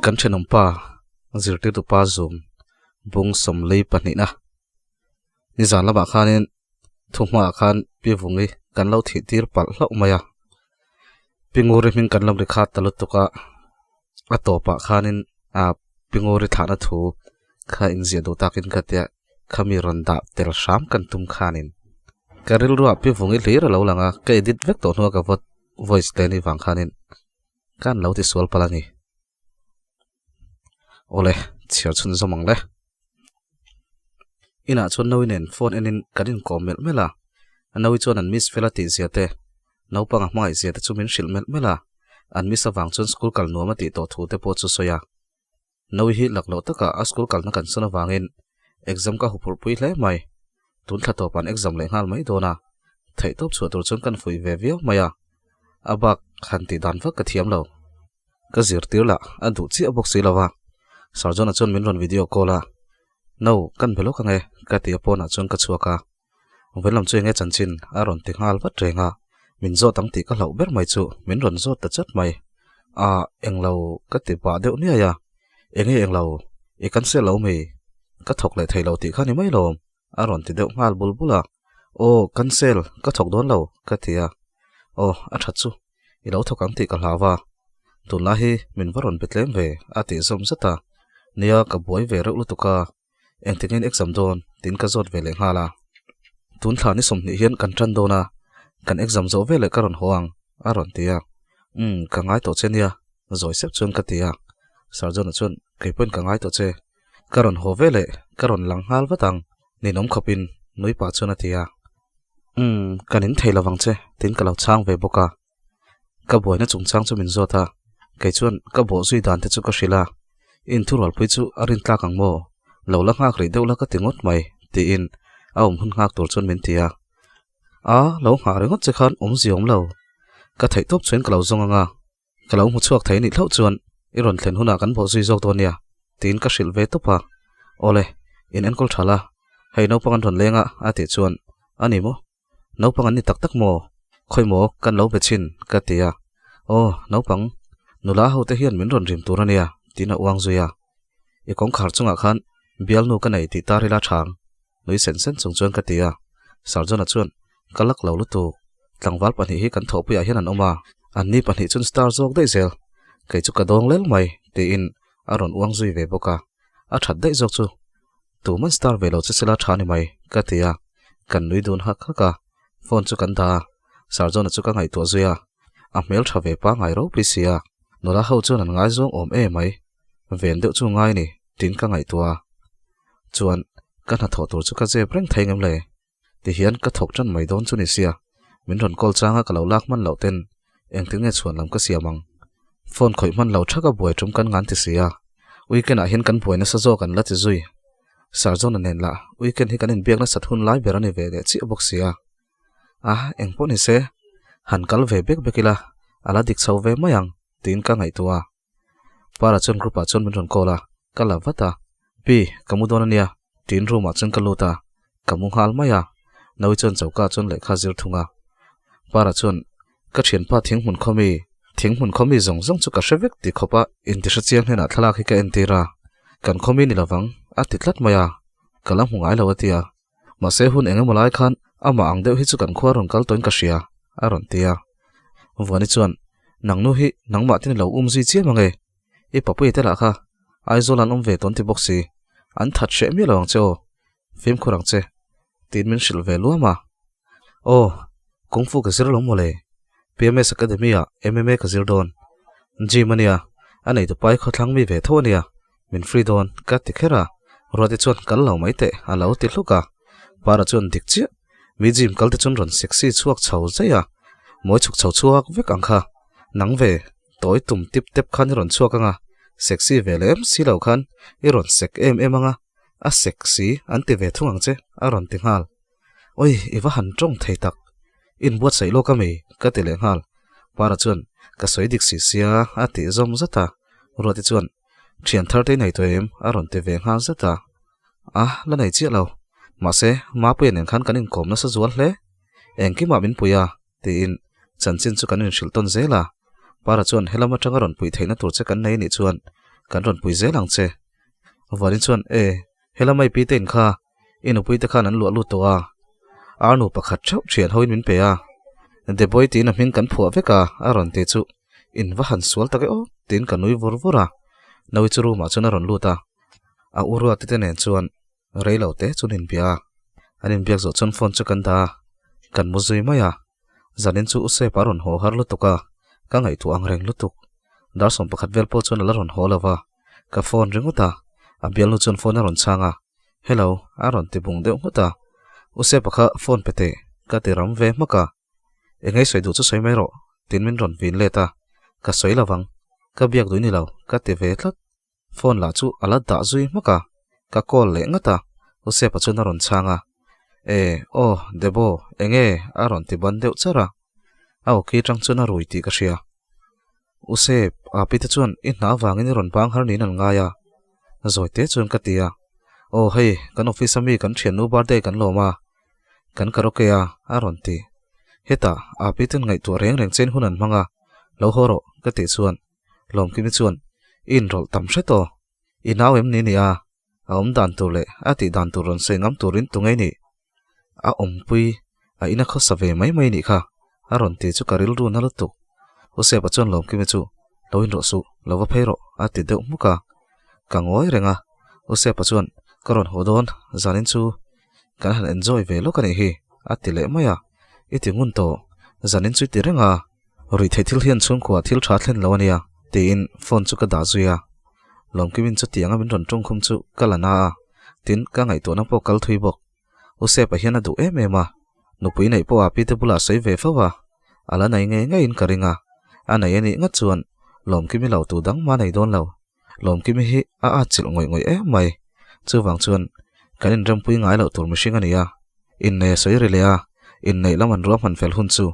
Kan thenawmpa zirtirtu pa zum bung sawmlei pahnihna nizan lamah khanin thuhmaah khan pi vungi kan lo thih tir palh hlauh mai a pi nguri hming kan lo ri khat ta lutuk a a tawpah khanin ah pi nguri thlahna thu kha inziah duh takin ka tia khami rawn dah tel hram kan tum khanin ka rilruah pi vungi hlir a lo lang a ka edit vek tawh hnua ka voice te ni vang khanin kan lo tisual palh a ni. Awle, chhiar chhun zawm ang le. Inah chuan Naui nen phone enin kan inkawm melh melh a, Naui chuan an miss fel a tih zia te, naupang a hmangaih zia te chu min hrilh melh melh a, an miss avang chuan school kal nuam a tih tawh thu te pawh chu sawi a. Naui hi lak loh takah a school kalna kan sawn avangin exam ka huphurh pui hle mai. Tun thla tawp an exam leh nghal mai dawn a, theihtawp chhuah tur chuan kan fuih ve viau mai a, a bak han tih dan vak ka thiam lo. Ka zirtir lah a duh chiah bawk si lo va, Sir John-a chuan min rawn video call a, No, kan be lawk ange, ka ti a pawnah chuan ka chhuak a. Vawin lam chu enge chanchin a rawn ti nghal vat reng a, min zawt ang tih ka hlauh ber mai chu min rawn zawt ta chat mai. Ah, englo ka ti pah deuh niai a, enge englo, i cancel lo mi? Ka thawk leh thei lo tih kha ni mai lawm, a rawn ti deuh nghal bul bul a, Aw, cancel, ka thawk dawn lo, ka ti a. Aw, a tha chu, i lo thawk ang tih ka hlau a, tunlai hi min va rawn be tlem ve, a tih zawm zat a. Nia, ka buai ve reuh lutuk a, engtin exam dawn tiin ka zawt ve leh nghal a. Tun thla ni 20 hian kan tan dawn a, kan exam zawh veleh ka rawn haw ang, a rawn ti a. Umm, ka ngai tawh che nia, zawi sep chuan ka ti a. Sir John-a chuan, Kei pawhin ka ngai tawh che, ka rawn haw veleh ka rawn lang nghal vat ang, ninawm khawpin nui pah chuan a ti a. Umm, kan in thei lovang che, tiin ka lo chhang ve bawk a. Ka buaina chungchang chu min zawt a, kei chuan ka bawh zui dan te chu ka hrilh a, in thurualpui chu a rin tlak ang maw? Lo la nghak rih deuh la ka ti ngawt mai, tiin a awm hun nghak tur chuan min ti a. A, lo nghah ringawt che khan awmzia awm lo. Ka theih tawp chuan ka lo zawng ang a. Ka lo hmu chhuak thei anih hlauh chuan i rawn thlen hunah kan bawh zui zawk dawn nia, tiin ka hrilh ve tawp a. Awle, in enkawl tha la, hei naupang an rawn leng a, a tih chuan, A ni maw? Naupang an ni tak tak maw? Khawi maw kan lo be chhin, ka ti a. Aw, naupang, nula ho te hian min rawn rim tur a nia, tiin a uang zui a. I kawngkhar chungah khan bialnu ka nei tih tar ila thang, nui sen sen chung chuan ka ti a. Sarjona chuan, Ka lak lo lutuk, tlangval pahnih hi kan thawhpuiah hian an awm a, anni pahnih chuan star zawk daih zel, kei chu ka dawng lel mai, tiin a rawn uang zui ve bawk a. A that daih zawk chu, tuman star ve lo che sela tha ni mai, ka ti a. Kan nui dun hak hak a, phone chu kan dah a, Sarjona chu ka ngaihtuah zui a, a hmel tha ve pangngai ropui si a, nula ho chuan an ngaizawng awm em mai. Ven deuh chu ngai ni, tiin ka ngaihtuah a. Chuan, ka hnathawh tur chu ka zep reng thei ngem le? Tihian ka thawk tan mai dawn chu ni sia, min rawn call changa ka lo lak hman loh ten engtin nge chhuan lam ka siam ang? Phone khawih hman lo thaka buai tum kan ngan ti sia, weekend ah hian kan buai nasa zawk an la ti zui. Sir John-a nen lah weekend hi kan inbiak nasat hun lai ber a ni ve leh chiah bawk sia. A, engpawh ni se, han kal ve bek bek ila, a la dik chho ve mai ang, tiin ka ngaihtuah a. Para chuan group ah chuan min rawn call a, ka la vat a, Pi, ka mu dawn ania, tiin room ah chuan ka lut a, ka mu nghal mai a, Naui chuan choka ah chuan lehkha zir thung a. Para chuan, Ka thianpa thinghmun khaw mi, thinghmun khaw mi zawng zawng chu ka hre vek ti khawp a, intihre chiang hnenah thlalak hi ka entir a, kan khaw mi ni lovang, a ti tlat mai a, ka la hmu ngai lo a ti a. Mahse hun eng emaw lai khan amah ang deuh hi chu kan khua rawn kal tawhin ka hria, a rawn ti a. Vuani chuan, Nang nu hi nangmah te ni lo um zui chiam ange, i papuia te lah kha Aizawl an awm ve tawn ti bawk si, an that hreh miah lo ang che aw, fimkhur ang che, tiin min hrilh ve luam a. Aw, Kung Fu ka zir lo maw le? PMS Academy ah MMA ka zir dawn. Gym ania, a neitu pai khawthlang mi ve tho ania, Min free dawn ka ti kher a, Ruati chuan kal lo mai teh a lo ti hluk a. Para chuan dik chiah, mi gym kal te chuan rawn sexy chhuak chho zai a, mawi chhuk chho chhuak vek ang kha. Nang ve, tawi tum tip tep khan i rawn chhuak ang a, sexy ve lem si lo khan i rawn sek em em ang a, a sexy an ti ve thung ang che a rawn ti nghal. Oi, i va han tawng thei tak. Inbuatsaih lawk a mi? ka ti leh nghal. Para chuan, Ka sawi dik si sia, a tih zawm zat a. Ruati chuan, Thian thar te i nei tawh em? a rawn ti ve nghal zat a. A, la nei chiah lo. Mahse, Mapuia nen khan kan inkawm nasa zual hle. Engkimah min pui a, tiin chanchin chu kan inhrilh tawn zel a. Para chuan, Helam atanga rawn pui theihna tur che kan nei nih chuan kan rawn pui zel ang che. Vanin chuan, E, helam ai pi te in kha, i nupui te khan an luah lut tawh a. Arnu pakhat theuh thian hoin min pe a. Deboi tiin a hming kan phuah vek a, a rawn ti chu in va han sual tak e aw, tiin ka nui vur vur a. Naui chu room ah chuan a rawn lut a. A u Ruati te nen chuan rei lo te chu an inbia a. An inbiak zawh chuan phone chu kan dah a, kan mu zui mai a. Zanin chu Usepa a rawn haw har lutuk a, ka ngaihtuah ang reng lutuk. Dar 11 vel pawh chuan a la rawn haw lo va, ka phone ringawt a, a bialnu chuan phone a rawn chhang a, Hello, a rawn ti bung deuh nghut a. Usepa kha phone pe teh, ka ti ram ve hmak a. Engei sawi duh chu sawi mai rawh, tiin min rawn vin let a, ka sawi lo vang, ka biak duh ni lo, ka ti ve tlat. Phone lah chu a la dah zui hmak a, ka call leh ngat a, Usepa chuan a rawn chhang a, E, aw, Debo, enge? a rawn ti ban deuh char a, a awki atang chuan a rui tih ka hria. Usep, Api te chuan i hna avangin i rawn bang har niin an ngai a, zawi te chuan ka ti a, Aw hei, kan office ami kan thiannu birthday kan lawm a, kan karaoke a, a rawn ti. Hetah, Api ten ngaihtuah reng reng chein hun an hmang a, lo haw rawh, ka tih chuan Lawmkimi chuan, I inrawlh tam hret aw. I nau em ni nia? A awm dan tur leh a tih dan tur rawn sawi ngam turin tu ngei nih? A awmpui, a ina khawsa ve mai mai nih kha, a rawn ti chu ka rilru na lutuk. Husepa chuan Lawmkimi chu, Lo inrawh suh, lo va phei rawh, a ti deuh hmuk a. Ka ngawi reng a. Husepa chuan, Ka rawn haw dawn, zanin chu kan han enjoy ve lawk a nih hi, a ti leh mai a. I ti ngun tawh, zanin chu i ti reng a. Ruihtheih thil hian chhungkua thil tha thlen lo a nia, tiin phone chu ka dah zui a. Lawmkimin chutianga min rawn tawngkhum chu ka la na a, tin ka ngaihtuahna pawh kal thui bawk. U Sepa hian a duh em em a, nupui neih pawh a pite bulah sawi ve fo a, a la nei ngei ngeiin ka ring a, a nei a nih ngat chuan Lawmkimi lo tu dang mah nei dawn lo. Lawmkimi hi a atchilh ngawih ngawih em mai. Chuvang chuan kan inrempui ngai loh tur mihring a ni a, innei a sawi ri leh a, inneih lam an ruahman fel hun chu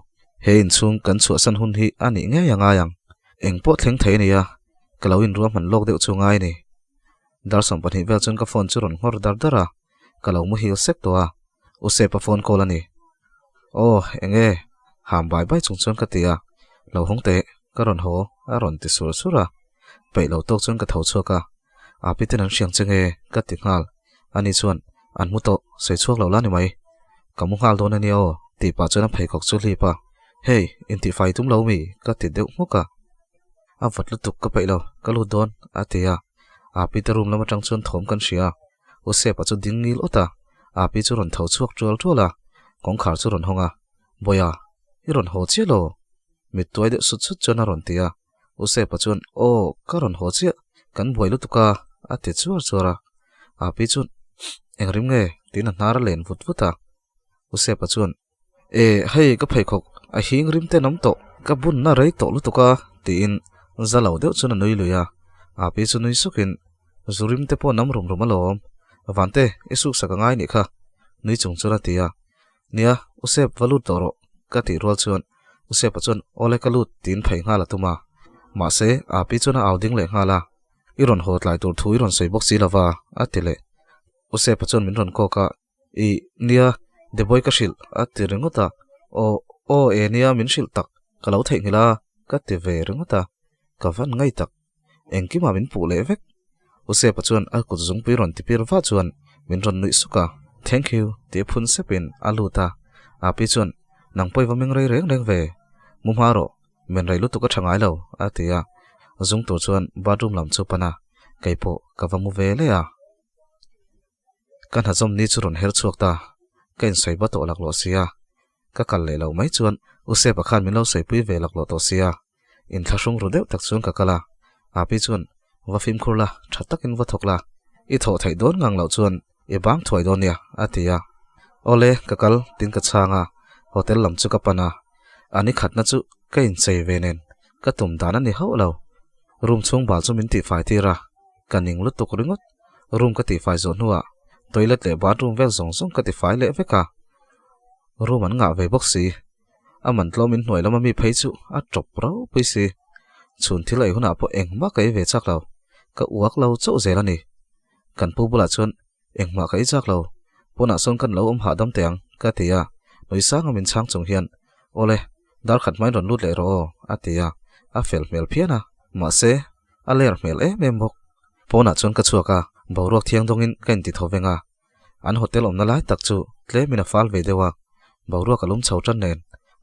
he inchhung kan chhuahsan hun hi a nih ngei a ngai ang. Eng pawh thleng thei a ni a, ka lo inruahman lawk deuh chu ngai a ni. Dar 20 vel chuan ka phone chu rawn nghawr dar dar a, ka lo muhil sek tawh a, U Sepa phone call a ni. Aw, eng e? Ham bai bai chung chuan ka ti a, Lo hawng teh, ka rawn haw, a rawn ti sur sur a. Peih lo tawk chuan ka tho chhuak a, Api ten an hriang che nge? ka ti nghal. Ani chuan, An mu tawh, sawi chhuak lo la ni mai. Ka mu nghal dawn a nia aw, tih pah chuan a pheikhawk chu hlip a, Hey, intihfai tum lo mi? ka ti deuh hmuk a. A vat lutuk ka peih lo, ka lut dawn, a ti a. Api te room lam atang chuan thawm kan hria a, Usepa chu ding ngil awt a, Api chu rawn tho chhuak tual tual a, kawngkhar chu rawn hawng a, Bawiha, i rawn haw chiah lo? Mit tuai deuh sut sut chuan a rawn ti a. Usepa chuan, Aw, ka rawn haw chiah, kan buai lutuk a, a ti chuar chuar a. Api chuan, Eng rim nge? tiin a hnar a len vut vut a. Usepa chuan, E, hei ka pheikhawk a hing rim ten awm tawh, ka bunna rei tawh lutuk a, tiin za lo deuh chuan a nui lui a. Api chu nui sukin, Zu rim te pawh nam rum rum alawm, Vante, i suksak a ngai nih kha, nui chung chuan a ti a. Nia, Usep va lut tawh rawh, ka tih rual chuan Usepa chuan Awle ka lut tiin phei nghal a tum a. Mahse, Api chuan a au ding leh nghal a, I rawn haw tlai tur thu i rawn sawi bawk si lova, a ti leh. Usepa chuan min rawn kawk a, Ih, nia, Deboi ka hrilh, a ti ringawt a. Aw, aw e nia min hrilh tak, ka lo theihnghilh a, ka ti ve ringawt a. Ka van ngai tak. Engkimah min puh leh vek. Usepa chuan a kut zungpui rawn ti pir vah chuan min rawn nuih suk a. Thank you, tih phun sepin a lut a. Api chuan, Nang pawh i va meng rei reng reng ve. Mu hma rawh, men rei lutuk a tha ngai lo, a ti a. Zung tur chuan bathroom lam chu pan a, keipawh ka va mu ve leh a. Ka hnazawm ni chu rawn her chhuak ta, ka insawi ba tawh laklawh sia. Ka kal leh loh mai chuan U Sepa khan min lo sawipui ve laklawh tawh sia. Inthlahrung ru deuh tak chuan ka kal a, Api chuan, Va fimkhur la, tha takin va thawk la, i thawh theih dawn ngang loh chuan i bang thuai dawn nia, a ti a. Awle, ka kal, tiin ka chhang a, hotel lam chu ka pan a. A ni khatna chu ka inchei ve nen, ka tum dan a ni hauh lo. Room chhung bal chu min tihfai tir a. Ka ning lutuk ringawt. Room ka tihfai zawh hnuah toilet leh bathroom vel zawng zawng ka tifai leh vek a. Room an ngah ve bawk si. A man tlawm in hnuai lama mi phei chu a tawp ropui si. Chhun thil ei hunah pawh engmah ka ei ve chak lo. Ka uak lo chauh zel a ni. Kan pu bulah chuan engmah ka ei chak lo. Pawnah sawn kan lo awm hahdam teh ang, ka ti a. Nui sanga min chhang chung hian, Awle, dar khat hmain rawn lut leh rawh aw, a ti a. A fel hmel phian a, mahse, a ler hmel em em bawk. Pawnah chuan ka chhuak a, boruak thiang dawngin ka inti tho veng a. An hotel awmna lai tak chu tlemin a fal ve deuh a, boruak a lum chho tan nen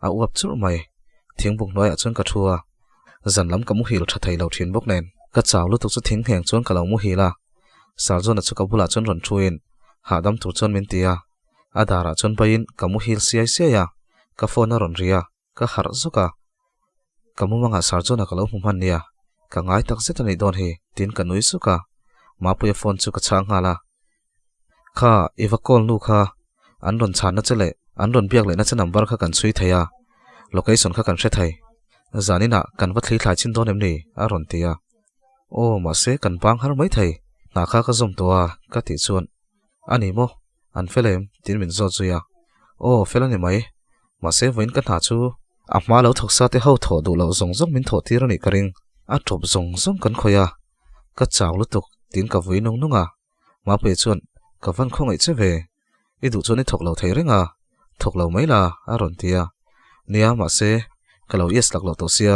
a uap churh mai. Thingbuk hnuaiah chuan ka thu a, zan lam ka muhil tha thei lo thin bawk nen ka chau lutuk chu thing ngheng chuan ka lo muhil a. Sarjona chu ka bulah chuan rawn thuin hahdam tur chuan min ti a, a darah chuan baiin ka muhil siai siai a, ka phone a rawn ri a. Ka harh zuk a, ka mumangah Sarjona ka lo hmu hman nia, ka ngai tak zet a nih dawn hi, tiin ka nui suk a. Mapuia phone chu ka chhang nghal a. Kha, i va call nu kha, an rawn chhanna che leh an rawn biak lehna che number kha kan chhui thei a, location kha kan hre thei. Zaninah kan va thli thlai chin dawn em ni? a rawn ti a. Aw, mahse kan bang har mai thei, hna kha ka zawm tawh a, ka tih chuan A ni maw? An fel em? tiin min zawt zui a. Aw, fel a ni mai. Mahse, vawiin ka hna chu a hma lo thawk sa te ho thawh duh loh zawng zawng min thawh tir a nih ka ring. A tawp zawng zawng kan khawih a, ka chau lutuk tiin ka vui nung nung a. Mapuia chuan, Ka van khawngaih che ve. I duh chuan i thawk lo thei reng a, thawk lo mai la, a rawn ti a. Nia, mahse, ka lo yes lak loh tawh sia.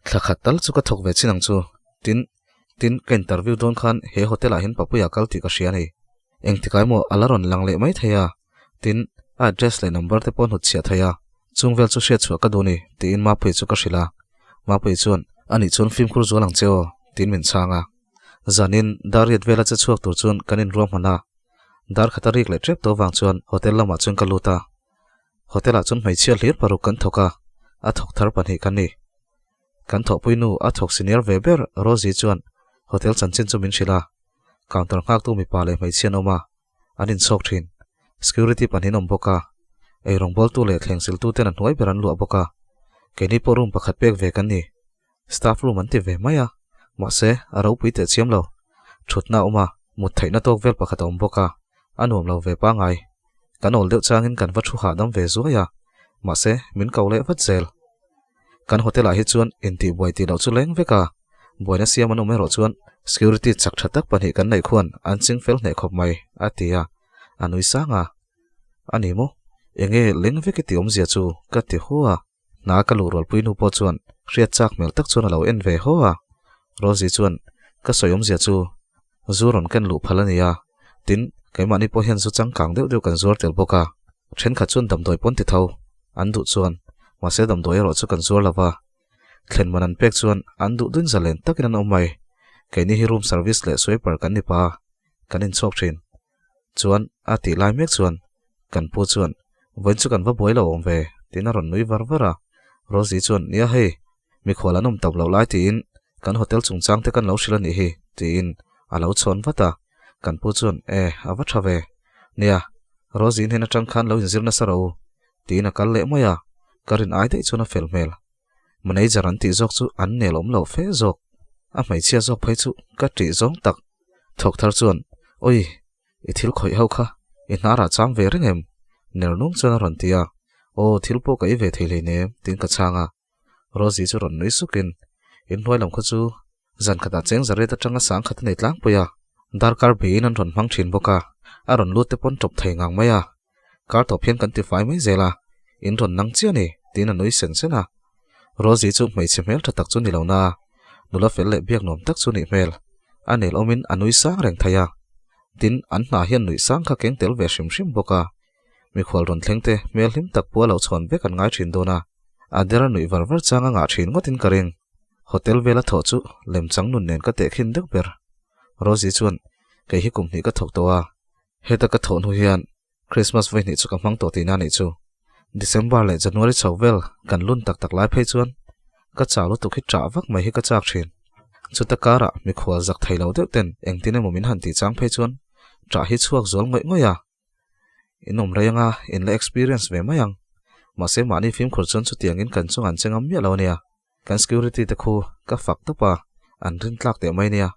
Thla khat tal chu ka thawk ve chin ang chu. Tin, tin, ka interview dawn khan he hotel ah hian Papuia kal tih ka hria a ni. Engtikah emaw a la rawn lang leh mai thei a, tin, a address leh number te pawh a hnutchhiah thei a, chung vel chu hriatchhuah ka duh a ni, tiin Mapuia chu ka hrilh a. Mapuia chuan, A nih chuan fimkhur zual ang che aw, tiin min chhang a. Zanin, dar riat vela che chhuak tur chuan kan inruahman a. Dar khat a rik leh tep tawh vang chuan hotel lamah chuan ka lut a. Hotel ah chuan hmeichhia hlir paruk kan thawk a, a thawk thar pahnih kan ni. Kan thawhpui nu a thawk senior ve ber Rosie chuan hotel chanchin chu min hrilh a, counter nghaktu mipa leh hmeichhia an awm a, an inchhawk thin. Security pahnih an awm bawk a, eirawng bawltu leh thlengsiltu ten a hnuai ber an luah bawk a, keini pawh room pakhat pek ve kan ni. Staff room an ti ve mai a, mahse a ropui teh chiam lo. Thutna a awm a, mut theihna tawk vel pakhat a awm bawk a, a nuam lo ve pangai. Kan awl deuh changin kan va thu hahdam ve zuai a, mahse min ko leh vat zel. Kan hotel ah hi chuan intih buai tih loh chu leng vek a, buaina siam an awm erawh chuan security chak tha tak pahnih kan neih khuan an ching fel hneh khawp mai, a ti a, a nui sang a. A ni maw? Enge leng vek i tih awmzia chu? ka ti hu a. Hna ka luh rualpui nu pawh chuan hriat chak hmel tak chuan a lo en ve haw a. Rosie chuan, Ka sawi awmzia chu zu rawn ken luh phal a ni a, tin, keimahni pawh hian zu changkang deuh deuh kan zuar tel bawk a. Thenkhat chuan damdawi pawn ti tho an duh chuan, mahse damdawi erawh chu kan zuar lo va. Thlen man an pek chuan an duh dun zalen takin an awm mai. Keini hi room service leh swiper kan ni pa, kan inchhawk thin. Chuan a tih lai mek chuan kan pu chuan vawiin chu kan va buai lo awm ve tiin a rawn nui var var a. Rosie chuan nia hei mikhual an awm tawp loh lai tiin kan hotel chungchang te kan lo hrilh a nih hi tiin a lo chhawn vat a. Kan pu chuan e a va tha ve nia Rosie hnen atang khan lo inzir nasa rawh u tiin a kal leh mai a. Ka rin ai daih chuan a fel hmel. Manager an tih zawk chu an nel awm lo fe zawk. A hmeichhia zawk phei chu ka tih zawng tak. Thawk thar chuan, Oi, i thil khawih ho kha i hnarah chang ve reng em? Ner nung chuan a rawn ti a. Aw, thil pawh ka ei ve thei hleinem, tiin ka chhang a. Rosie chu rawn nui sukin, In hnuai lam kha chu zan khatah cheng zariat atanga sang khat a nei tlangpui a, darkar beiin an rawn hmang thin bawk a, a rawn lut te pawn tawp thei ngang mai a. Kar tawp hian kan tifai mai zel a, in rawn nang chiah a ni, tiin a nui sen sen a. Rosie chu hmeichhe hmel tha tak chu ni lo na, nula fel leh biak nuam tak chu nih hmel. A nel awmin a nui sang reng thei a. Tin, an hna hian nuih sang kha keng tel ve hrim hrim bawk a. Mikhual rawn thleng te hmel hlim tak pua lo chhawn vek an ngai thin dawn a. A dera nuih var var chang a ngah thin ngawtin ka ring. Hotel vela thawh chu lemchang nun nen ka tehkhin deuh ber. Rosie chuan, Kei hi kum hnih ka thawk tawh a, Heta ka thawh hnu hian Christmas vawi hnih chu ka hmang tawh tihna a nih chu. December leh January chho vel kan lun tak tak lai phei chuan ka chau lutuk hi ṭah vak mai hi ka chak ṭhin. Chuta karah mikhual zak thei lo deuh ten engtin emaw min han tih chang phei chuan ṭah hi chhuak zual ngawih ngawih a. In awm rei anga in la experience ve mai ang. Mahse mahni fimkhur chuan chutiangin kan chung an che ngam miah lo a nia. Kan security te khu ka fak tawp a, an rin tlak teh mai nia.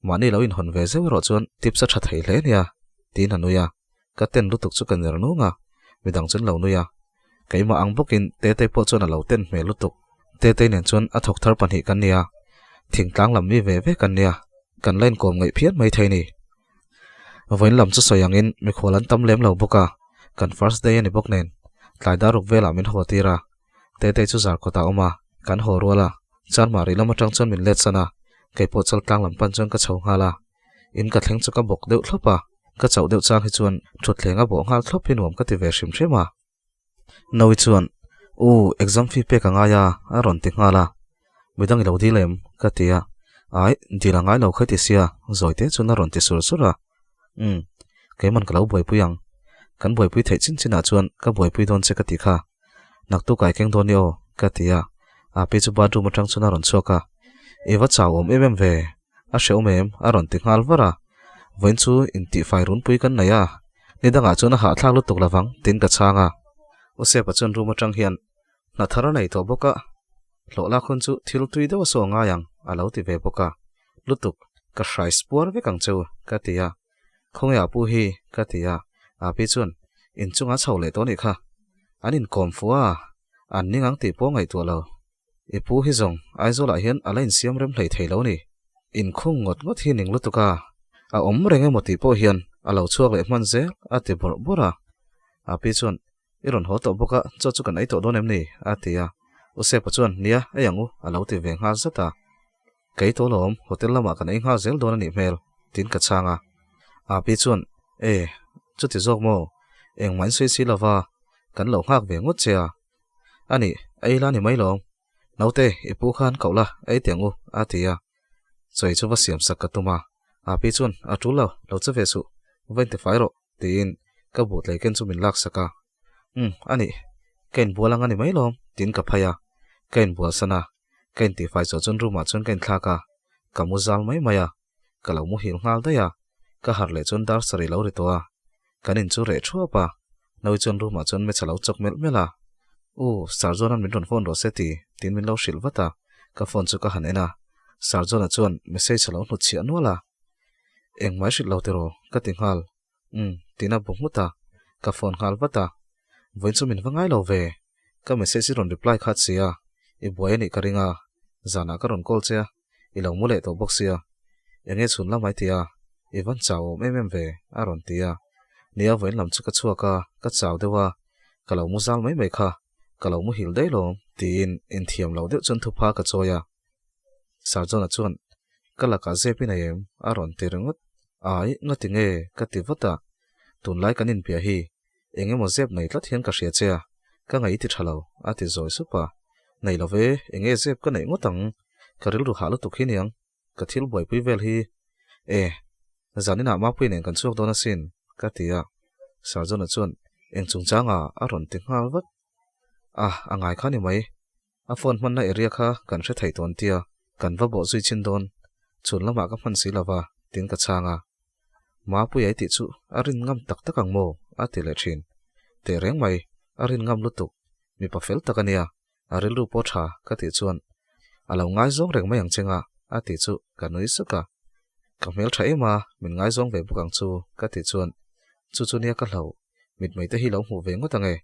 Mahni lo inhawn ve zeuh erawh chuan tips a tha thei hle nia, tiin a nui a. Ka ten lutuk chu ka ner nung a, midang chu an lo nui a. Keimah ang bawkin Tetei pawh chuan a lo ten hmel lutuk. Tetei nen chuan a thawk thar pahnih kan nia, thingtlang lam mi ve ve kan nia, kan la inkawm ngaih phian maithei ni. Vawiin lam chu sawi angin mikhual an tam lem lo bawk a, kan first day a ni bawk nen, tlai dar ruk velah min haw tir a. Tetei chu zar kawtah a awm a, kan haw rual a, Chanmah rih lam atang chuan min let san a, kei pawh chaltlang lam pan chuan ka chho nghal a. In ka thleng chu ka bawk deuh thlawp a, ka chauh deuh chang hi chuan thutthleng a bawh nghal thlawp hi nuam ka ti ve hrim hrim a. Naui chuan, U, exam fee pek a ngai a, a rawn ti nghal a. Midang i lo dil em? ka ti a. Ai, dil a ngai lo kha ti sia, zawi te chuan a rawn ti sur sur a. Umm, keiman ka lo buaipui ang. Kan buaipui theih chin chinah chuan ka buaipui dawn che ka ti kha. Naktuk ai keng dawn ni aw, ka ti a. Api chu bathroom atang chuan a rawn chhuak a. I va chau awm em em ve, a hrehawm em? a rawn ti nghal var a. Vawiin chu intihfai runpui kan nei a, ni dangah chuan a hahthlak lutuk lovang tiin ka chhang a. U Sepa chuan room atang hian hna thar a nei tawh bawk a, hlawh lak hun chu thil tui deuh a saw ngai ang a lo ti ve bawk a. Lutuk, ka hrais puar vek ang cheu, ka ti a. Khawnge a pu hi? ka ti a. Api chuan, Inchunga chho leh tawh a nih kha. An inkawm fuh a, an ning ang tih pawh ngaihtuah lo. I pu hi zawng Aizawlah hian a la insiam rem hlei thei lo a ni. Inkhung ngawt ngawt hi ning lutuk a, a awm reng emaw tih pawh hian a lo chhuak leh hman zel a ti bawrh bawrh a. Api chuan, I rawn haw tawh bawk a, chaw chu kan ei tawh dawn em ni? a ti a. U Sepa chuan, Nia, ei ang u, a lo ti ve nghal zat a. Kei tawh lawm, hotel lamah kan ei nghal zel dawn a nih hmel, tiin ka chhang a. Api chuan, E, chuti zawk maw? Engmah in sawi si lova, kan lo nghak ve ngawt che a. A nih, ei la ni mai lawm. Naute, i pu khan koh la, ei teh ang u, a ti a. Chawi chu va siam sak ka tum a. Api chuan, A tul lo, lo che ve suh, va intifai rawh, tiin ka buhtlei ken chu min lak sak a. Umm, a nih, ka inbual ang a ni mai lawm, tiin ka phai a. Ka inbual san a, ka intifai zawh chuan room ah chuan ka inthlak a, ka mu zal mai mai a, ka lo muhil nghal daih a, ka harh leh chuan dar sarih lo ri tawh a, kan in chu reh thuap a, Naui chuan room ah chuan Mecha lo chawk melh melh a, U, Sir John-a'n min rawn phone rawh se ti, tiin min lo hrilh vat a, ka phone chu ka han en a, Sir John-a chuan message a lo hnutchhiah nual a, Engmah i hrilh lo tiraw? ka ti nghal. Umm, tiin a bu nghut a, ka phone nghal vat a. Vawiin chu min va ngai lo ve, ka message i rawn reply khat sia, i buai a nih ka ring a, zanah ka rawn call che a, i lo mu leh tawh bawk sia, enge chhun lamai tia, i van chau awm em em ve, a rawn ti a. Nia vawiin lam chu ka chhuak a, ka chau deuh a, ka lo mu zal mai mai kha, ka lo muhil daih lawm, tiin inthiam lo deuh chuan thupha ka chawi a. Sarjona chuan, Ka lakah zep i nei em? a rawn ti ringawt. Ai, ngati nge? ka ti vat a. Tunlai kan inpiah hi eng emaw zep nei tlat hian ka hria che a, ka ngaih i ti tha lo, a ti zawi sup a. Nei lo ve, eng nge zep ka neih ngawt ang? Ka rilru hah lutuk hi niang, ka thil buaipui vel hi. E, zaninah Mapui nen kan chhuak dawn asin, ka ti a. Sarjona chuan, Eng chungchanga? a rawn ti nghal vat. A, a ngai kha ni mai. A phone hmanna area kha kan hre thei tawn tia kan va bawh zui chin dawn, chhun lamah ka hman si lova, tiin ka chhang a. Mapuia i tih chu a rin ngam tak tak ang maw? a ti leh thin. Teh reng mai, a rin ngam lutuk, mipa fel tak a nia, a rilru pawh tha ka tih chuan a lo ngaizawng reng mai ang che nga a tih chu ka nui suk a. Ka hmel tha em a, min ngaizawng ve bawk ang chu ka tih chuan chu chu nia ka hlauh, mitmei te hi lo hmuh ve ngawt ang e,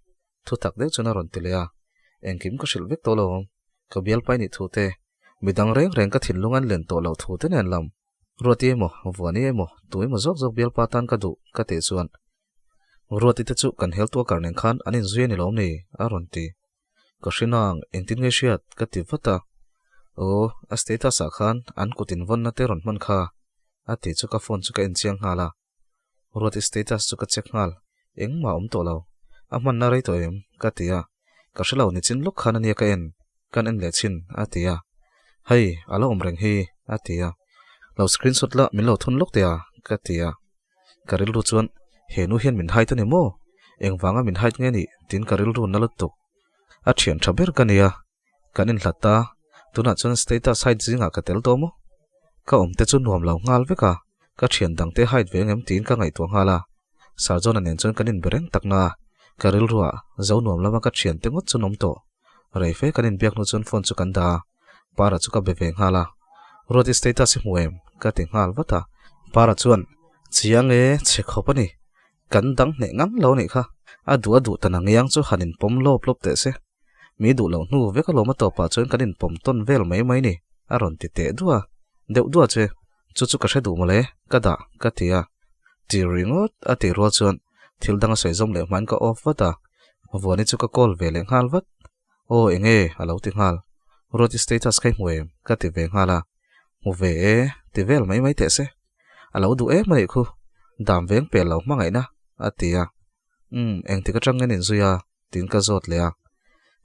Thu tak deuh chuan a rawn ti leh a, engkim ka hrilh vek tawh lo ang, ka bialpai nih thu te, midang reng reng ka thinlung an len tawh loh thu te nen lam, Ruati emaw, Vuani emaw, tu emaw zawk zawk bialpa tan ka duh ka tih chuan Ruati te chu kan heltu a kar nen khan an inzui a ni lawm ni? a rawn ti. Ka hre nang, engtin nge hriat? ka ti vat a. Aw, a status ah khan an kut invawnna te rawn hman kha a tih chu ka phone chu ka enchiang nghal a. Ruati status chu ka check nghal, engmah a awm tawh lo. A hmanna rei tawh em? ka ti a. Ka hre lo nichin lawk khan ania ka en, kan en leh chhin, a ti a. Hei, a lo awm reng hi, a ti a. Lo screenshot la min lo thun lawk teh a, ka ti a. Ka rilru chuan, he nu hian min hide a ni maw? Engvanga min hide nge nih? tiin ka rilru na lutuk. A thian tha ber ka nia, Kan inhlat ta, tunah chuan status hide zingah ka tel tawh maw? Ka awm te chu nuam lo nghal vek a, ka thian dang te hide ve ngem tiin ka ngaihtuah nghal a. Sir John-a nen chuan kan inbe reng tak na, ka rilruah zo nuam lama ka thian te ngawt chu an awm tawh. Rei fe kan inbiak hnu chuan phone chu kan dah a, Para chu ka be ve nghal a. Ruati status i hmu em? ka ti nghal vat a. Para chuan, Chiang e, chhe khawp a ni. Kan dang hneh ngang lo nih kha. A duh a duh ta na ngiang chu han inpawm lawp lawp teh se. Mi duh loh hnu vek alawm a tawpah chuan kan inpawm tawn vel mai mai ni, a rawn ti teh duah a. Deuh duah che, chu chu ka hre duh mawle, ka dah, ka ti a. Ti ringawt a tih rual chuan thil dang a sawi zawm leh hmain ka off vat a. Vuani chu ka call ve leh nghal vat. Aw enge? a lo ti nghal. Ruati status kha i hmu em? ka ti ve nghal a. Hmu ve e, ti vel mai mai teh se. A lo duh em a nih khu, dam veng pel lo hmangaihna, a ti a. Umm, engtik atang ngen inzui a? tiin ka zawt leh a.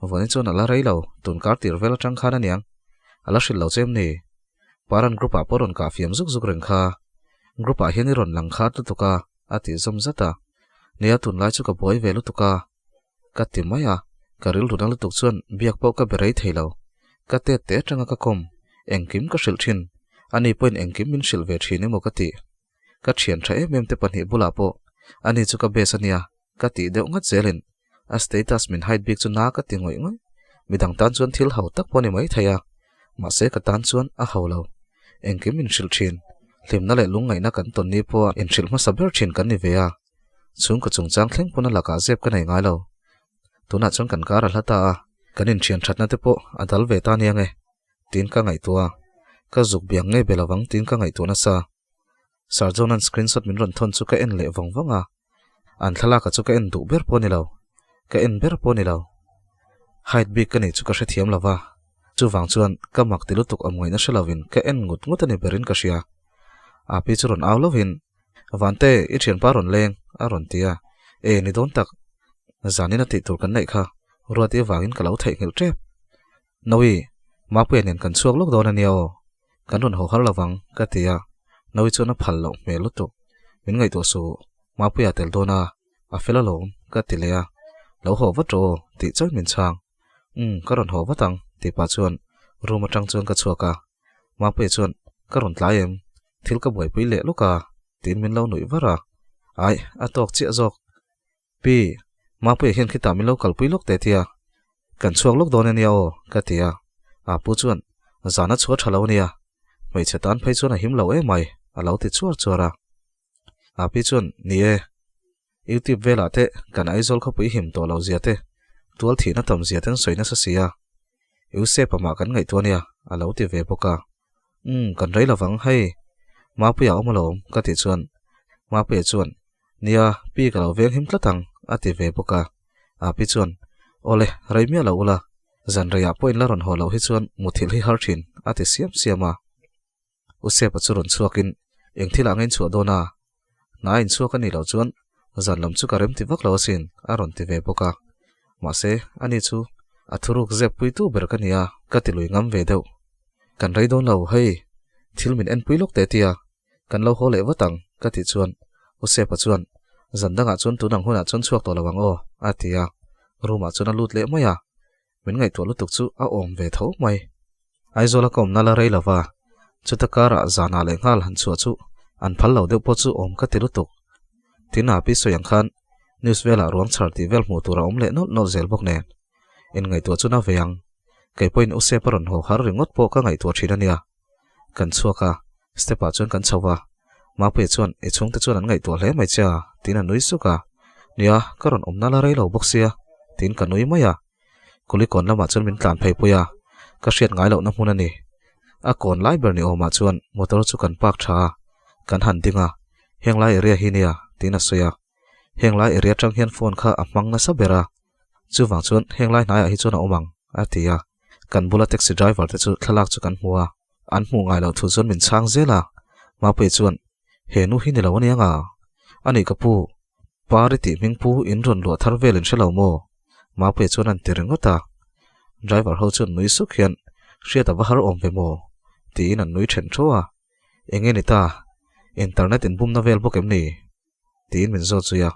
Vuani chuan a la rei lo, tun kar tir vel atang khan aniang. A la hrilh lo che em ni? Paran group ah pawh rawn kah fiam zuk zuk reng kha. Group ah hian i rawn lang khat lutuk a, a tih zawm zat a. Nia tunlai chu ka buai ve lutuk a. Ka ti mai a, ka rilru na lutuk chuan biak pawh ka be rei thei lo. Ka tet te atanga ka kawm, engkim ka hrilh thin. Ani pawhin engkim min hrilh ve thin emaw ka ti. Ka thian tha em em te pahnih bulah pawh ani chu ka best ania ka tih deuh ngat zelin a status min hide bik chu na ka ti ngawih ngawih. Midang tan chuan thil ho tak pawh a ni mai thei a, mahse ka tan chuan a ho lo. Engkim min hrilh thin, hlimna leh lungngaihna kan tawn ni pawha inhrilh hmasa ber thin kan ni ve a. Chhungkaw chungchang thleng pawn a lakah zep ka nei ngai lo. Tunah chuan kan kar a hla ta a, kan inthian thatna te pawh a dal ve ta nia nge tiin ka ngaihtuah a, ka zuk biang ngei be lovang tiin ka ngaihtuah nasa. Sir John-a'n screenshot min rawn thawn chu ka en leh vawng vawng a, an thlalaka chu ka en duh ber pawh a ni lo, ka en ber pawh a ni lo. Height bik ka nih chu ka hrethiam lo va, chuvang chuan ka mak ti lutuk awm ngaihna hre lovin ka en ngut ngut a ni berin ka hria. Api chu rawn au lovin, Vante, i thianpa rawn leng, a rawn ti a. E, ni dawn tak. Zanin a tih tur kan neih kha, Ruati avangin ka lo theihnghilh tep. Nawi, Mapuia nen kan chhuak lawk dawn a nia aw. Kan rawn haw har lovang, ka ti a. Nawi chuan a phal loh hmel lutuk. Min ngaihtuah suh, Mapuia tel dawn a, a fel alawm, ka ti leh a. Lo haw vat rawh aw, tih chawi min chhang. Umm, ka rawn haw vat ang, tih pah chuan room atang chuan ka chhuak a. Mapuia chuan, Ka rawn tlai em? Thil ka buaipui leh lawk a, tiin min lo nuih var a. Aih, a tawk chiah zawk. Pi, Mapuia hian khitah min lo kalpui lawk teh tia. Kan chhuak lawk dawn ania aw, ka ti a. Apu chuan, Zan a chhuah tha lo ania. Hmeichhe tan phei chuan a him lo emai, a lo ti chuar chuar a. Api chuan, Ni e. Youtube velah te kan Aizawl khawpui him tawh lo zia te, tual thihna tam zia ten sawi nasa si a. Eusep amah kan ngaihtuah ania, a lo ti ve bawk a. Umm, kan rei lovang, hei. Mapuia awm alawm, ka tih chuan Mapuia chuan, Nia, pi ka lo veng him tlat ang, a ti ve bawk a. Api chuan, Awle, rei miah lo ula, zan reiah pawh in la rawn haw loh hi chuan muthilh hi har thin, a ti siam siam a. Usepa chu rawn chhuakin, Eng thilah nge in chhuah dawn a? Hna in chhuak a nih loh chuan zan lam chu ka rem ti vak lo asin, a rawn ti ve bawk a. Mahse, ani chu a thuruk zep puitu ber ka nia, ka ti lui ngam ve deuh. Kan rei dawn lo, hei, thil min enpui lawk teh tia, kan lo haw leh vat ang, ka tih chuan Usepa chuan, Zan dangah chuan tun ang hunah chuan chhuak tawh lo ang aw, a ti a. Room-ah chuan a lut leh mai a. Min ngaihtuah lutuk chu a awm ve tho mai. Aizawla ka awmna la rei lova, chuta karah zanah leh nghal han chhuah chu an phal lo deuh pawh chu awm ka ti lutuk. Tin a pi sawi ang khan news velah ruang chhar tih vel hmuh tur a awm leh nawlh nawlh zel bawk nen. In ngaihtuah chu na ve ang. Kei pawhin Usep a rawn haw har ringawt pawh ka ngaihtuah thin a nia. Kan chhuak a, step ah chuan kan chho va. Mapuia chuan i chhungte chuan an ngaihtuah hle mai che a, tiin a nui suk a. Nia, ka rawn awmna la rei lo bawk sia, tiin ka nui mai a. Kulikawn lamah chuan min tlan phei pui a, ka hriat ngai lohna hmun a ni. A kawn lai ber ni awmah chuan motor chu kan park tha a, kan han ding a, heng lai area hi nia, tiin a sawi a. Heng lai area atang hian phone kha a hmang nasa ber a, chuvang chuan heng lai hnaiah hi chuan a awm ang, a ti a. Kan bula taxi driver te chu thlalak chu kan hmu a, an hmuh ngai loh thu chuan min chhang zel a. Mapuia chuan, He nu hi ni lo a nia nga? Ani ka pu, Pari tih hming pu in rawn luah thar vel in hre lo maw? Mapuia chuan an ti ringawt a. Driver ho chuan nui suk hian, Hriat a va har awm ve maw? tiin an nui then tho a. Enge ni ta? Internet in bumna vel bawk em ni? tiin min zawt zui a.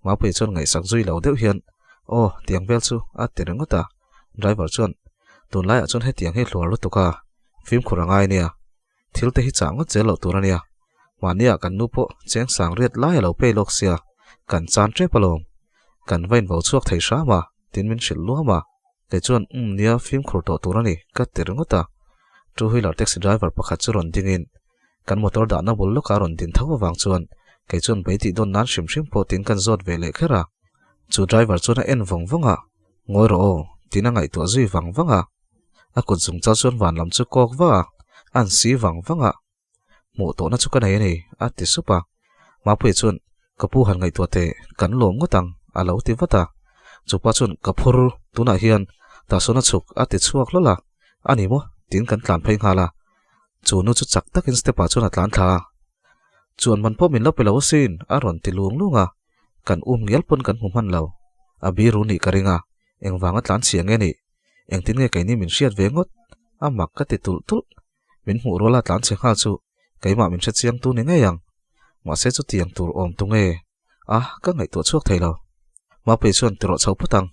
Mapuia chuan ngaihsak zui lo deuh hian, Aw, tiang vel chu a ti ringawt a. Driver chuan, Tunlaiah chuan hetiang hi hluar lutuk a, fimkhur a ngai nia. Thil te hi chah ngawt zel loh tur a nia. Mahniah kan nu pawh cheng sang riat lai a lo pei lawk sia, kan chan tep alawm. Kan va invo chhuak thei hram a, tin min hrilh luam a. Kei chuan, Umm nia, fimkhur tawh tur a ni, ka ti ringawt a. Two wheeler taxi driver pakhat chu rawn dingin kan motor dahna bul lawkah rawn din tho avang chuan Kei chuan bei tih dawn nan hrim hrim pawh tiin kan zawt ve leh kher a. Chu driver chuan a en vawng vawng a, Ngawi rawh aw, tiin a ngaihtuah zui vang vang a. A kut zung chal chuan van lam chu kawk vak a, a an si vang vang a. Hmuh tawhna chu ka nei a ni, a ti sup a. Mapuia chuan, Ka pu han ngaihtuah teh, kan lawm ngawt ang, a lo ti vat a. Chupa chuan, Ka phur, tunah hian tah sawn a chhuk, a ti chhuak hlawl a. A ni maw? tiin kan tlan phei nghal a. Chu nu chu chak takin step ah chuan a tlan thla a. Chuan man pawh min lo pe lo asin, a rawn ti lung lung a. Kan um ngial pawn kan hmu hman lo. A biru nih ka ring a, engvanga tlan chhia nge nih? Engtin nge keini min hriat ve ngawt? A mak ka ti tulh tulh. Min hmuh ruala tlan chhe nghal chu keimah min hre chiang tu ni ngei ang. Mahse chutiang tur awm tu nge? A, ka ngaihtuah chhuak thei lo. Mapui chuan ti rawh chho phawt ang.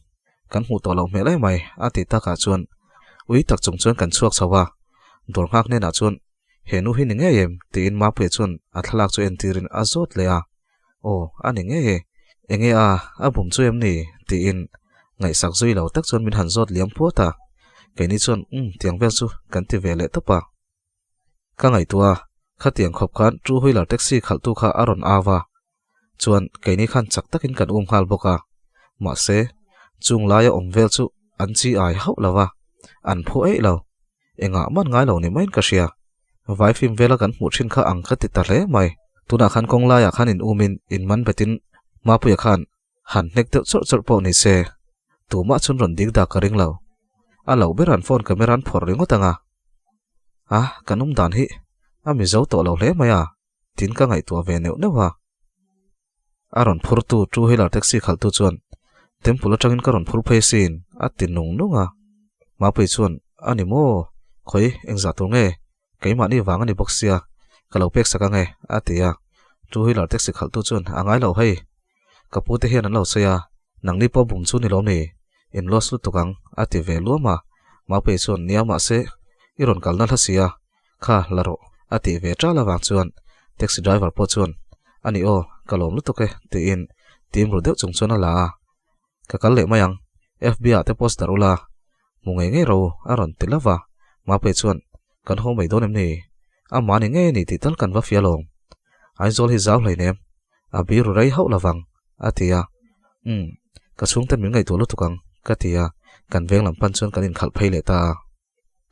Kan hmuh tawh loh hmel em mai, a ti takah chuan ui tak chung chuan kan chhuak chho a. Dawr nghak hnenah chuan he nu hi ni ngei em? tiin Mapuia chuan a thlalak chu entirin a zawt leh a. Aw, a ni ngei e. Enge a, a bum chu em ni? tiin ngaihsak zui lo tak chuan min han zawt liam puat a. Keini chuan umm tiang vel chu kan ti ve leh tawp a. Ka ngaihtuah a, khatiang khawp khan two wheeler taxi khalhtu kha a rawn au a. Chuan keini khan chak takin kan um nghal bawk a. Mahse, chung laia awm vel chu an chi ai hauh lo va, an phu eih lo. Engah man ngai lo ni maiin ka hria. Vai fim vela kan hmuh thin kha ang ka ti ta hle mai. Tunah khan kawng laiah khan in umin in man betin Mapuia khan han hnek deuh chawrh chawrh pawh ni se, tumah chun rawn ding dak ka ring lo. A loh ber an phone camera an phawrh ringawt ang a. A, kan awm dan hi a mizo tawh lo hle mai a, tin ka ngaihtuah ve neuh neuh a. A rawn phurtu two wheeler taxi khalhtu chuan temple atangin ka rawn phur phei sin a ti nung nung a. Mapui chuan a ni maw? Khawi engzah tur nge? Keimahni vang a ni bawk sia, ka lo pek sak ange a ti a. Two wheeler taxi khalhtu chuan a ngai lo hei. Ka pu te hian an lo sawi a, nangni pawh bum chu ni lawm ni? In loss lutuk ang a ti ve luam a. Mapui chuan nia mahse i rawn kalna hla sia, Kha la rawh a tih ve ṭal avang chuan taxi driver pawh chuan a ni aw ka lawm lutuk e tiin tim ru deuh chung chuan a la a, ka kal leh mai ang FB ah te post darh ula hmu ngei ngei ro a rawn ti lova Mapui chuan kan haw mai dawn em ni a mahni ngei a ni tih tal kan va fiah lawm Aizawl hi zau hleinem a biru rei hauh lovang a ti a umm ka chhungten min ngaihtuah lutuk ang ka ti a kan veng lam pan chuan kan inkhalh phei leh ta a.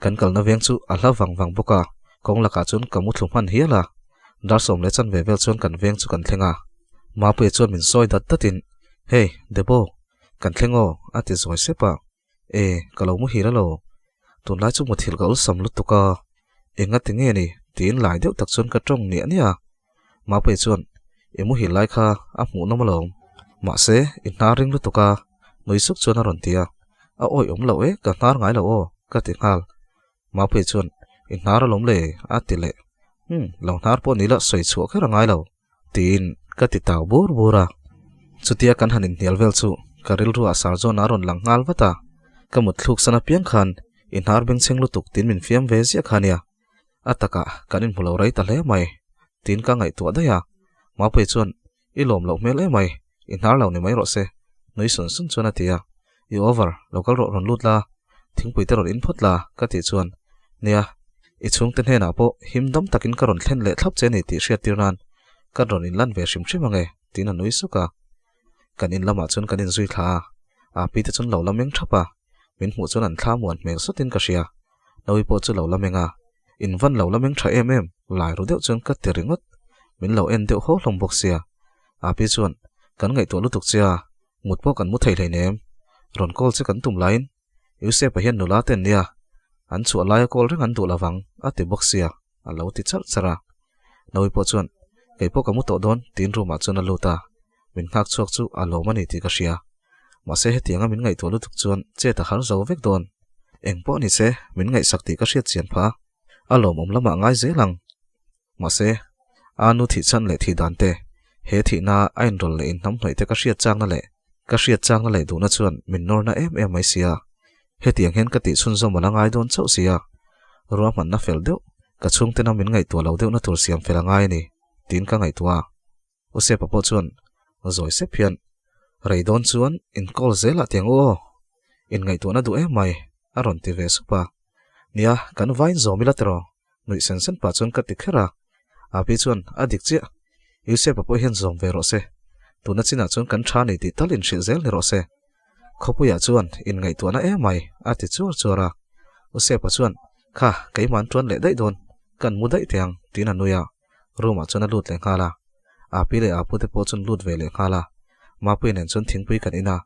Kan kalna veng chu a hla vang vang bawk a, kawng lakah chuan ka mu thlu hman hial a. Dar sawm leh chanve vel chuan kan veng chu kan thleng a. Mapuia chuan min sawi dat datin, Hey, Debo, kan thleng aw, a ti zawi sep a. E, ka lo muhil alo. Tunlai chu muthilh ka awlsam lutuk a, enga ti nge ni? tiin lai deuh tak chuan ka tawng niah niah a. Mapuia chuan, I muhil lai kha a hmuhnawm alawm. Mahse, i hnar ring lutuk a, nui suk chuan a rawn ti a. A awih awm loh e, ka hnar ngai lo aw, ka ti nghal. Mapuia chuan, I hnar alawm le, a ti leh. Umm, lo hnar pawh ni la sawi chhuah kher a ngai lo, tiin ka ti tau bur bur a. Chutia kan han inhnial vel chu ka rilruah Sarzawn a rawn lang nghal vat a. Ka mut thluk san apiang khan i hnar bengchheng lutuk tiin min fiam ve ziah kha nia. A takah kan inhmu lo rei ta hle mai, tiin ka ngaihtuah daih a. Mapuia chuan, I lawm loh hmel em mai, i hnar lo ni mai rawh se, nui sun sun chuan a ti a. I over, lo kal rawh rawn lut la, thingpui te rawn in phawt la, ka tih chuan, Nia, i chhungte hnenah pawh him dam takin ka rawn thlen leh thlap che ni tih hriattir nan ka rawn inlan ve hrim hrim ange, tiin a nui suk a. Kan in lamah chuan kan inzui thla a, Api te chuan lo la meng thap a, min hmuh chuan an thla muan hmel sawtin ka hria. Nawi pawh chu lo la meng a, in van lo la meng tha em em, lai ru deuh chuan ka ti ringawt. Min lo en deuh haw hlawm bawk sia. Api chuan, Kan ngaihtuah lutuk che a, mut pawh kan mu thei hleinem. Rawn call che kan tum laiin Yusef-a hian nula te an nia, an chhuah laia call reng an duh lovang, a ti bawk sia, a lo ti charh charh a. Nawi pawh chuan, Kei pawh ka mu tawh dawn, tiin room ah chuan a lut a. Min nghak chhuak chu a lawm a ni tih ka hria. Mahse hetianga min ngaihtuah lutuk chuan chet a har zo vek dawn. Eng pawh ni se, min ngaihsak tih ka hriat chian phah a, a lawmawm lamah ngai zel ang. Mahse, a nu thih chhan leh thih dan te, he thihna a inrawlh leh inhnamhnawih te ka hriat chakna leh ka hriat chakna leh duhna chuan min nawrna em em mai sia. Hetiang hian ka tih chhunzawm a la ngai dawn chauh sia. Ruahmanna fel deuh, ka chhungtena min ngaihtuah lo deuhna tur siam fel a ngai a ni, tiin ka ngaihtuah a. Usepa pawh chuan zawi sep hian, Rei dawn chuan in call zel ah tiang u aw, in ngaihtuahna duh em mai, a rawn ti ve sup a. Nia, kan vain zawm ila tiraw, nuih sen sen pah chuan ka ti kher a. Api chuan, A dik chiah. Yusef-a pawh hian zawm ve rawh se. Tuna chinah chuan kan tha nei tih tal inhrilh zel ni rawh se. Khawpuiah chuan inngaihtuahna em mai, a ti chuar chuar a. Usepa chuan, Kha, keimah an tuan leh daih dawn, kan mu daih teh ang, tiin a nui a. Room-ah chuan a lut leh nghal a. Api leh Apu te pawh chuan lut ve leh nghal a. Mapuia nen chuan thingpui kan in a.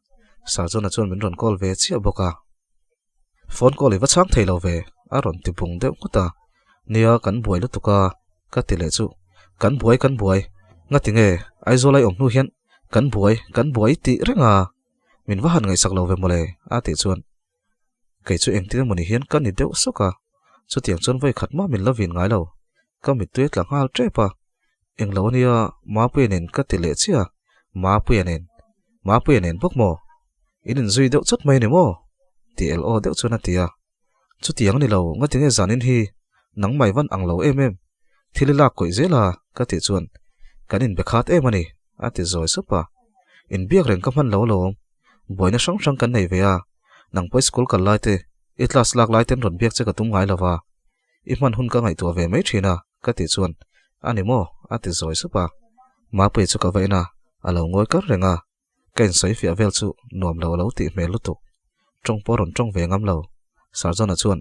Sarjona chuan min rawn call ve chiah bawk a. Phone call i va chhang thei lo ve, a rawn ti bung deuh nghut a. Nia, kan buai lutuk a, ka ti leh chu. Kan buai, kan buai. Ngati nge, Aizawl ai awm hnu hian kan buai, kan buai tih reng a. Min va han ngaihsak lo ve mawle, a tih chuan. Kei chu engtin emawni hian ka ni deuh sawk a. Chutiang chuan vawi khat mah min la vin ngai lo. Ka mittui a tla nghal tep a. Englo ania, Mapuia nen ka ti leh chiah a. Mapuia nen. Mapuia nen bawk maw? In inzui deuh chawt mai a ni maw? Tih el aw deuh chuan a ti a. Chutiang a ni lo, ngatinge zanin hi nangmah i van ang lo em em? Thil i lak kawih zel a, ka tih chuan kan inbe khat em a ni, a ti zawi sup a. Inbiak reng ka hman lo alawm, buaina hrang hrang kan nei ve a, nang pawh i school kal lai te, i class lak lai ten rawn biak che ka tum ngai lo va, i hman hun ka ngaihtuah ve mai thin a, ka tih chuan a ni maw? a ti zawi sup a. Mapuia chu ka va en a, a lo ngawi kar reng a. Ka insawi fiah vel chu nuam lo a lo tih hmel lutuk. Tawng pawh a rawn tawng ve ngam lo. Sarjona chuan,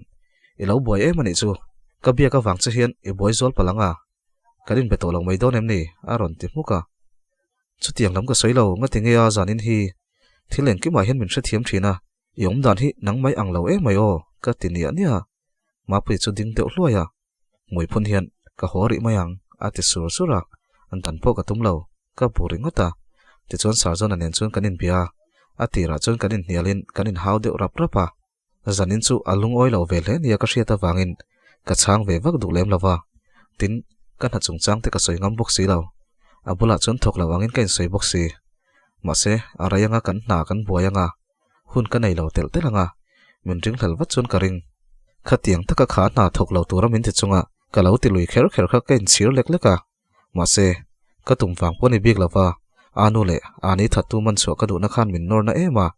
I lo buai em a nih chu. Ka biak avang che hian i buai zual palh ang a. Kan inbe tawh lo mai dawn em ni? a rawn ti hmuk a. Chutiang lam ka sawi lo, ngati nge a zanin hi thil engkimah hian min hrethiam thin a, i awm dan hi nang mai ang lo em mai aw, ka ti niah niah a. Mapuia chu ding deuh hluai a. Hmui phun hian ka haw rih mai ang, a ti sur sur a, an dan pawh ka tum lo, ka bu ringawt a. Tichuan Sarjona nen chuan kan inbia a, a tirah chuan kan inhnialin kan inhau deuh rap rap a. Zanin chu a lungawi lo ve hle nia ka hriat avangin ka chhang ve vak duh lem lo va, tin, ka hna chungchang te ka sawi ngam bawk si lo. A bulah chuan thawk lo angin ka insawi bawk si. Mahse, a rei anga kan hna kan buai anga, hun ka nei lo telh telh anga, min ringhlel vat chuan ka ring. Khatiang taka kha hna thawk lo tura min ti chunga ka lo ti lui kher kher kha ka inchhir lek lek a. Mahse, ka tum vang pawh ni bik lova, a nu leh a ni thattu man chhuah ka duhna khan min nawr na em a.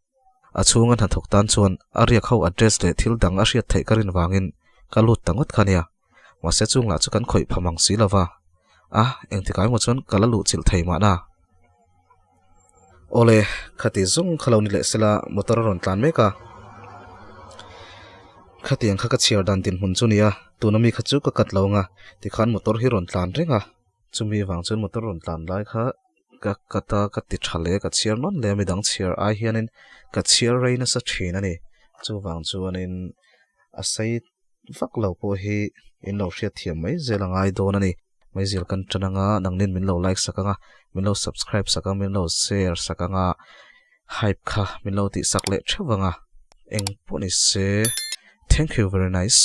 A chhunga hnathawk tan chuan a riak ho address leh thil dang a hriat theih ka rin vangin ka lut ta ngawt kha nia. Mahse chung lah chu kan khawih pha mang si lova. A, engtikah emaw chuan ka la luh chilh thei mahna. Awle, khati zawng kha lo ni leh sela motor a rawn tlan mek a. Khatiang kha ka chhiar dan dinhmun chu nia, tuna mi kha chu ka cut lo anga tikhan motor hi rawn tlan reng a. Chumi vang chuan motor rawn tlan lai kha ka cut a, ka ti tha leh ka chhiar nawn leh a, midang chhiar ai hianin ka chhiar rei nasa thin a ni. Chuvang chuanin a sei vak lo pawh hi in lo hriatthiam mai zel a ngai dawn a ni. Meizial kan tan anga nangnin min lo like sak anga min lo subscribe sak anga min lo share sak anga hype kha min lo tih sak leh theuh anga eng pawh ni se thank you very nice.